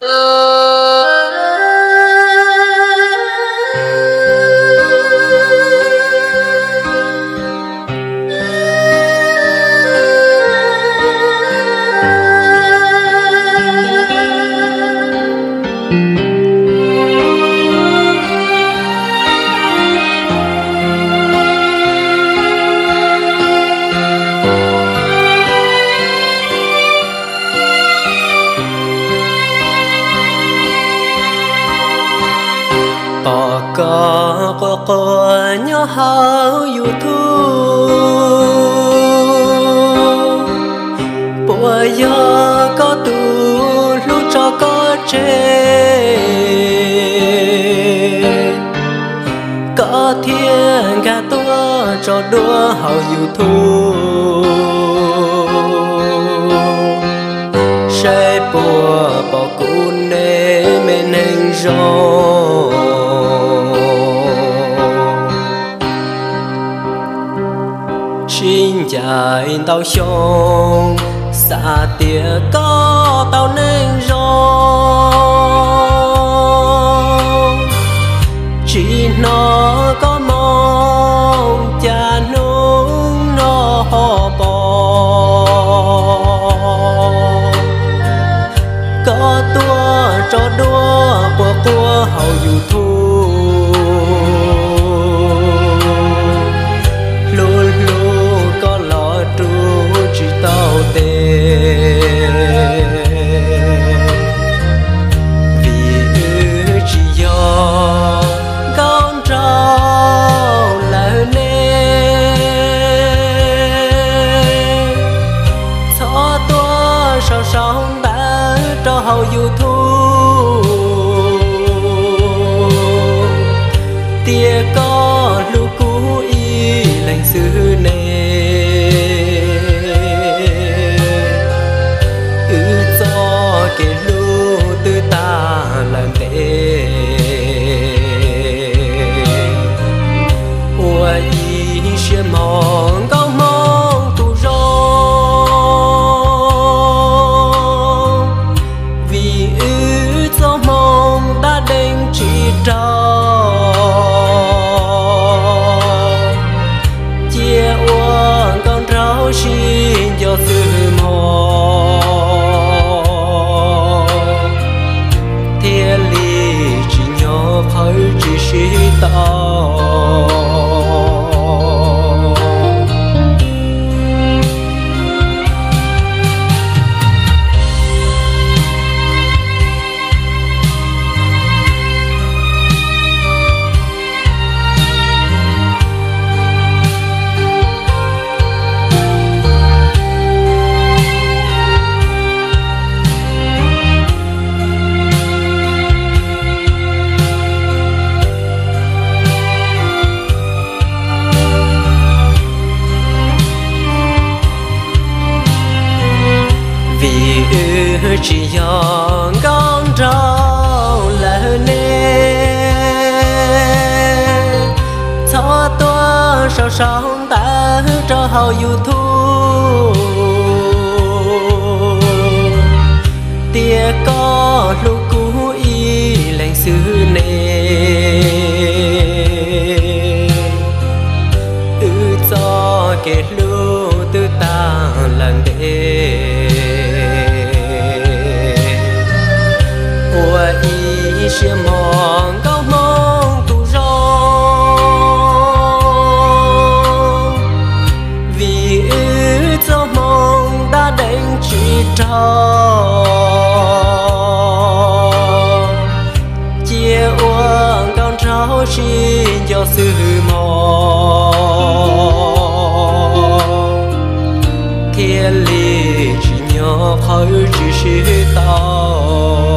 Pom koj quaj quaj nyob hauv YouTube, puas yog koj tus hlub tso koj tseg, koj thiaj nkag tuaj tso duab hauv YouTube, saib puas pom kuv ne me neeg zoo. Sib ncaim ntau xyoo, xav tias koj tau neej zoo, tsis hnov koj moo, cas hnub no ho pom koj tuaj tso duab quaj quaj hauv YouTube. Hlub hlub koj los rub tsis tau tes, vim wb tsis yog nkauj nraug lawm ne. Txhob tuaj sau sau ntawv rau hauv YouTube, tias koj hlub kuv ib leeg xwb ne. Wb txoj kev hlub twb tag lawm ntev, ua ib siab mog nkauj hmoob tus zoo, vim wb txoj hmoo dab deev tsis raug, cia ua nkauj nraug sib nco xwb mog, thiaj li tsis nyob qhov wb tsis sib tau. Vim wb tsis yog nkauj nraug lawm ne, txhob tuaj sau sau ntawv rau hauv YouTube, tias koj hlub kuv ib leeg xwb ne. Wb txoj kev hlub twb tag lawm ntev, ua ib siab mog nkauj hmoob tus zoo, vim wb txoj hmoo dab deev tsis raug, cia ua nkauj nraug sib nco xwb mog, thiaj li tsis nyob qhov wb tsis sib tau.